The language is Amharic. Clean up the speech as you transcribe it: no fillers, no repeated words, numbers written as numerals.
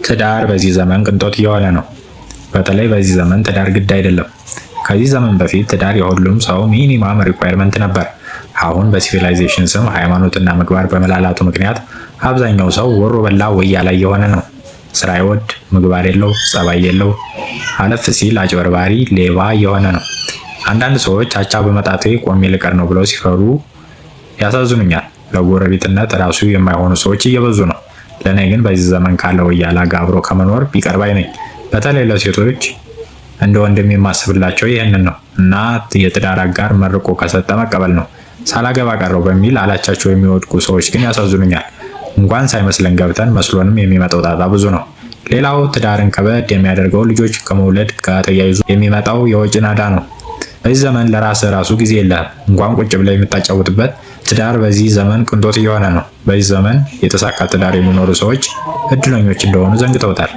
ትዳር በዚህ ዘመን ቅንጦት እየሆነ ነው። በተለይ በዚህ ዘመን ትዳር ግድ አይደለም። ከዚህ ዘመን በፊት ትዳር የሁሉም ሰው minimum requirement ነበር። አሁን በ civilization ስም ሃይማኖትና ምግባር በመላላቱ ምክንያት አብዛኛው ሰው ወሮ በላ ወያላ እየሆነ ነው። ስራ አይወድ፣ ምግባር የለው፣ ጸባይ የለው፣ አለፍ ሲል አጭበርባሪ፣ ሌባ እየሆነ ነው። አንዳንድ ሰዎች አቻ በመጣቴ ቆሜ ልቀር ነው ብለው ሲፈሩ ያሳዝኑኛል። ለጎረቤትነት ራሱ የማይሆኑ ሰዎች እየበዙ ነው። ለእኔ ግን በዚህ ዘመን ካለ ወያላ ጋር አብሮ ከመኖር ቢቀር ባይ ነኝ። በተለይ ለሴቶች እንደ ወንድም የማስብላቸው ይህንን ነው እና የትዳር አጋር መርቆ ከሰጠ መቀበል ነው። ሳላገባ ቀረው በሚል አላቻቸው የሚወድቁ ሰዎች ግን ያሳዝኑኛል። እንኳን ሳይመስለን ገብተን መስሎንም የሚመጣው ጣጣ ብዙ ነው። ሌላው ትዳርን ከበድ የሚያደርገው ልጆች ከመውለድ ጋር ተያይዞ የሚመጣው የወጪ ናዳ ነው። በዚህ ዘመን ለራስህ ራሱ ጊዜ የለህም፣ እንኳን ቁጭ ብለህ የምታጫውትበት። ትዳር በዚህ ዘመን ቅንጦት እየሆነ ነው። በዚህ ዘመን የተሳካ ትዳር የሚኖሩ ሰዎች እድለኞች እንደሆኑ ዘንግተውታል።